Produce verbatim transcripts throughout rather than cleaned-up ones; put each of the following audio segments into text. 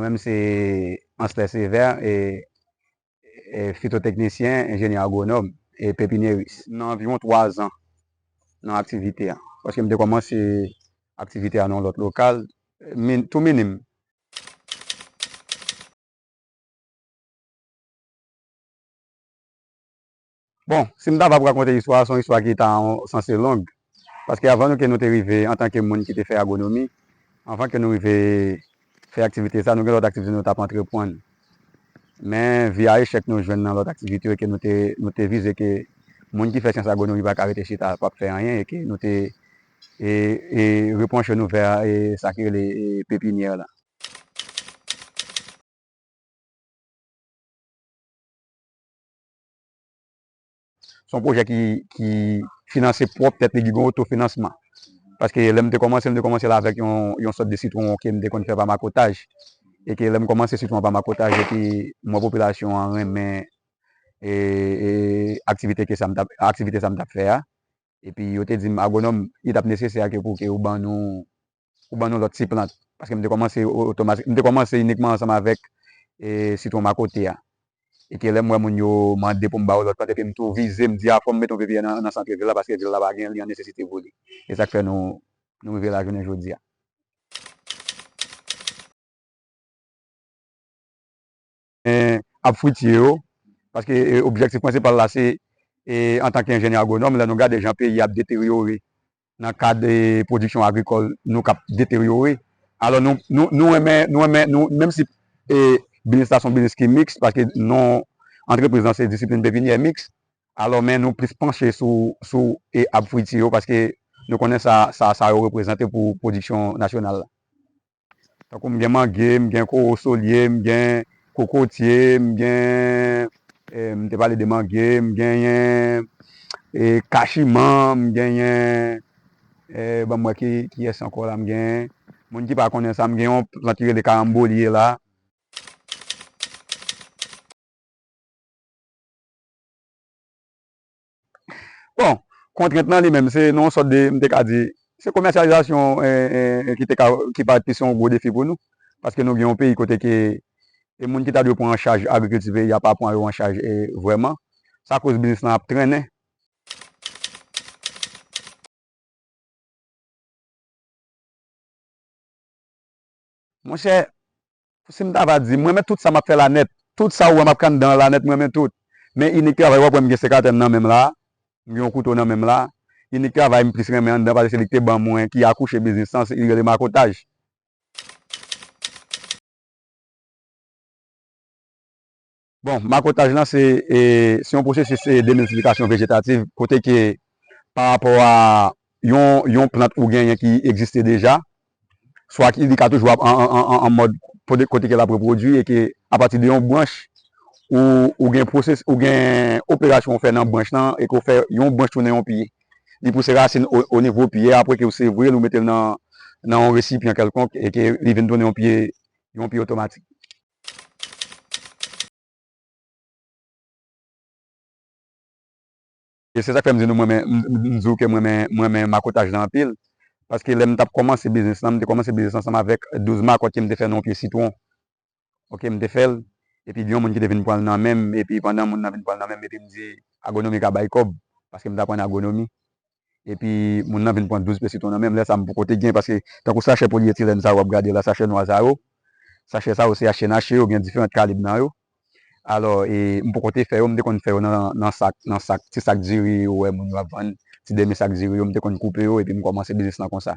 Mwen menm se Anslè Sévère, e, e fitoteknisyen, enjenyè agwonòm e pepinyeris. Nan anviwon twa zan nan aktivite a, paske m te kòmanse aktivite a nan yon lòt lokal, min-, tou minim. Bon, si m ta va pou rakonte istwa a, se yon istwa ki ta sanse long. Paske avan nou ke nou te rive antanke moun ki te fè agwonomi, anvan ke nou rive fè aktivite sa, nou gen lòt aktivite nou t ap antreprann. Men vi a echèk nou jwenn nan lòt aktivite yo, ke nou te, nou te vize ke moun ki fè syans agwonomi pa ka rete chita, p ap fè anyen, e ke nou te e, e repranche nou vè, e, sa ki rele, e, pepinyè la. Se yon pwojè ki, ki finanse pwòp tèt li, ki gen otofinansman. Paske lè m te kòmanse, m te kòmanse l avèk yon, yon sòt de sitwon ke m te konn fè pa makotaj. E ke lè m kòmanse sitwon an pa makotaj, epi m wè popilasyon an renmen, e, e, aktivite ke sa m t ap, aktivite sa m t ap fè a. Epi yo te di m, agwonòm, li t ap nesesè ke pou ke ou ban nou, ou ban nou lòt ti plant. Paske m te kòmanse o-, otomatik, m te kòmanse inikman ansanm avèk, e, sitwon makote a. E ke lè m wè moun yo mande pou m ba yo lòt plant, epi m tou vize, m di, a, fò m mete yon pepinyè nan, nan sant vil la, paske vil la pa gen li an nesesite pou li. E sa k fè nou, nou rive la jounen jodi a. E, ap fritye yo, paske, e, objektif prensipal la se, e, antanke enjenyè agwonòm, lè nou gade jan peyi ap deteryore nan kad, e, pwodiksyon agrikòl nou k ap deteryore. Alò nou, nou, nou renmen, nou renmen, nou, menm si, e, biznis la se yon biznis ki miks, paske non antrepriz lan se Disiplin Pepinyè Miks, alò men nou plis panche sou, sou, e, ab fritye yo, paske nou konnen sa, sa, sa yo reprezante pou pwodiksyon nasyonal la. Tankou m gen mangye, m gen kowosolye, m gen kokotye, m gen, e, m te pale de mangye, m genyen, e, kachiman, m genyen, e, ban m wè ki, kiyès ankò la m genyen. Moun ki pa konnen sa, m gen yon plant ki rele karanbolye la. Bon, kontrent lan li menm, se nan yon sòt de, m te ka di, se komèsyalizasyon, e, e, e, ki te ka, ki parèt plis yon gwo defi pou nou. Paske nou gen yon peyi kote ke, e moun ki ta dwe pran an chaj agrikilti peyi a pa pran yo an chaj, e, vrèman. Sa koz biznis lan ap trennen. Monchè, si m ta va di, m renmen tout sa m ap fè la nèt. Tout sa ou wè m ap kandan la nèt, m renmen tout. Men inik travay, w ap wè m gen sekatè m nan men m la, m gen yon kouto nan men m la. Inik travay m plis renmen anndan, paske se li ki te ban mwen, ki akouche biznis lan, se, li rele makotaj. Bon, makotaj lan se, e, se yon pwosesis, e, demiltiplikasyon vejetatif, kote ke pa rapò a yon, yon plant ou genyen ki egziste deja, swa ki li ka toujou ap an, an, an, an, an mòd kote, kote ke l ap repwodui e ke apati de yon branch ou, ou gen pwosesis, ou gen operasyon ou fè nan branch lan e ke ou fè yon branch tounen yon pye. Li pouse rasin o, o nivo pye a, apre ke ou sevre l, ou mete l nan, nan yon resipyan kèlkonk e ke li vin tounen yon pye, yon pye otomatik. E se sa k fè m di nou, mwen, men, m, m, m di w ke mwen, men, mwen, men makotaj lan anpil. Paske lè m t ap kòmanse biznis lan, m te kòmanse biznis lan ansanm avèk douz makòt ke m te fè nan yon pye sitwon. Oke, m te fè l. Epi gen yon moun ki te vin pran l nan men m. Epi pandan moun nan vin pran l nan men m, epi m di, agwonomi ka bay kòb. Paske m t aprann agwonomi. Epi moun nan vin pran douz pye sitwon nan men m. Lè sa a, m poko te gen, paske tankou sachè polyetilèn sa yo w ap gade la, sachè nwa sa yo, sachè sa yo se H and H yo, gen diferan kalib nan yo. Alò, e, m poko te fè yo, m te konn fè yo nan, nan sak, nan sak, ti sak diri ou wè moun yo ap vann, ti demi sak diri yo, m te konn koupe yo, epi m kòmanse biznis lan konsa.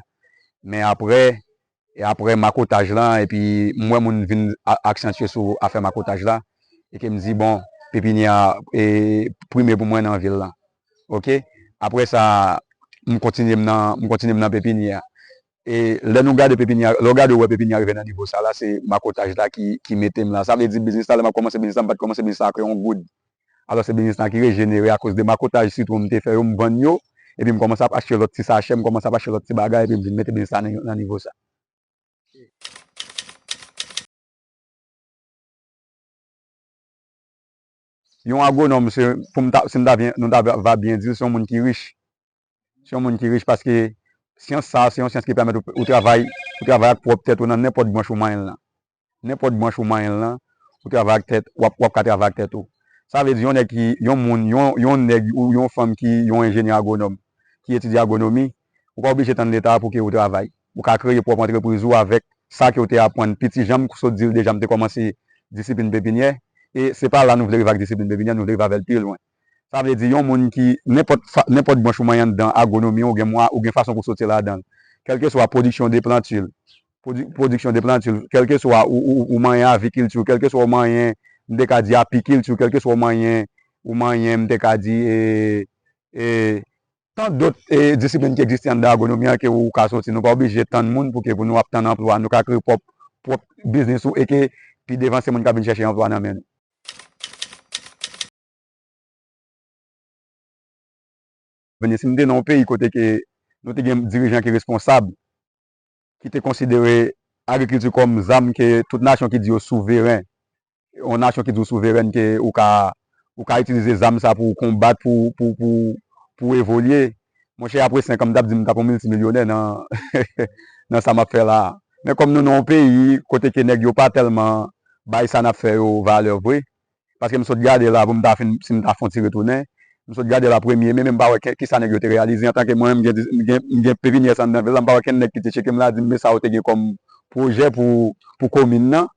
Men apre, e apre makotaj lan, epi m wè moun vin a-, aksantye sou afè makotaj la, e ke m di, bon, pepinyè a, e, prime pou mwen nan vil lan. Oke? Apre sa, m kontinye m nan, m kontinye m nan pepinyè a. E lè nou gade pepinyè a, lè w gade w wè pepinyè a rive nan nivo sa la, se makotaj la ki, ki mete m la. Sa vle di biznis la, lè m ap kòmanse biznis la, m pa t kòmanse biznis la ak yon goud. Alò, se biznis la ki rejenere akoz de makotaj sitwon m te fè yo, m vann yo, epi m kòmanse ap achte lòt ti sachè, m kòmanse ap achte lòt ti bagay, epi m vin mete biznis la nan, nan nivo sa. Yon agwonòm, se, pou m ta, si m ta byen, nou ta va, va byen di l, se yon moun ki rich. Se yon moun ki rich paske syans sa a, se yon syans ki pèmèt ou, ou travay, ou travay ak pwòp tèt ou nan nenpòt branch ou manyen l lan. Nenpòt branch ou manyen l lan, ou travay ak tèt, w ap, w ap ka travay ak tèt ou. Sa vle di yon nèg ki, yon moun, yon, yon nèg ou yon fanm ki yon enjenyè agwonòm, ki etidye agwonomi, ou pa oblije tann Leta pou ke ou travay. Ou ka kreye pwòp antrepriz ou avèk sa ke w te aprann piti. Jan m sot di l deja, m te kòmanse disiplin pepinyè. E se pa la nou vle rive ak disiplin pepinyè, nou vle rive avè l pi lwen. Sa vle di yon moun ki, nenpòt fa-, nenpòt branch ou manyen anndan agwonomi, ou gen mwa, ou gen fason pou soti ladan l. Kèlkeswa pwodiksyon de planti, pwodi-, pwodiksyon de planti, kèlkeswa ou, ou, ou manyen avikilti, kèlkeswa ou manyen, m te ka di apikilti, kèlkeswa ou manyen, ou manyen, m te ka di, e, e, tan dòt, e, disiplin ki egziste anndan agwonomi an ke ou ka soti. Nou pa oblije tann moun pou ke pou nou ap tann anplwa. Nou ka kreye pwòp, pwòp biznis ou e ke pi devan se moun k ap vin chèche anplwa nan men nou. Vini, si m te nan yon peyi kote ke nou te gen dirijan ki responsab, ki te konsidere agrikilti kòm zam ke tout nasyon ki di yo souveren, yon nasyon ki di w souveren ke ou ka, ou ka itilize zam sa pou w konbat, pou, pou, pou, pou w evolye. Monchè, apre senk an, m t ap di m t ap yon miltimilyonè nan, nan sa m ap fè la a. Men kòm nou nan yon peyi kote ke nèg yo pa tèlman bay sa n ap fè yo valè vre, paske m sot gade la pou m ta fin, si m ta fè yon ti retounen, m sot gade la premye me, men m pa wè ke, kisa nèg yo te reyalize. Antanke mwen menm, m gen, m gen, m gen pepinyè sa anndan vil la, m pa wè kenn nèg ki te tcheke m la, di m, men sa ou te gen kòm pwojè pou, pou komin nan,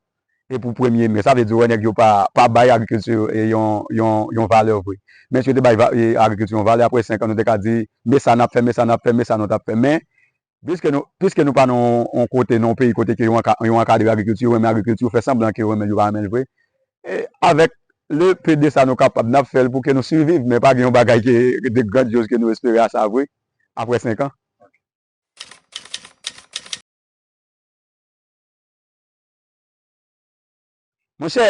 e pou premye me. Sa vle di, wè, nèg yo pa, pa bay agrikilti, e, yon, yon, yon valè vre. Men si yo te bay va-, e, agrikilti yon valè, apre senk an, nou te ka di, men sa n ap fè, men sa n ap fè, men sa nou t ap fè. Men, piske nou, piske nou pa nan yon kote, nan yon peyi kote ke yo anka-, yo ankadre agrikilti, yo renmen agrikilti, yo fè sanblan ke yo renmen l, yo pa renmen l vre. E avèk le peu de sa nou kapab, n ap fè l pou ke nou siviv, men pa gen yon bagay ke de grandyòz ke nou espere a sa vre, apre senk an. Monchè,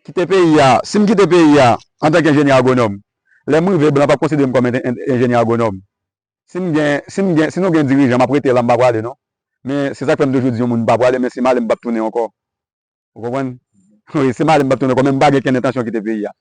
kite peyi a, si m kite peyi a antanke enjenyè agwonòm, lè m rive, blan p ap konsidere m kòm en-, en-, enjenyè agwonòm. Si m gen, si m gen, si nou gen dirijan, m ap rete la, m pa prale non. Men se sa k fè m toujou di yon moun m pa prale, men si m ale, m p ap tounen ankò. Ou konprann? Wi, si m ale, m p ap tounen ankò, men m pa gen kenn entansyon kite peyi a.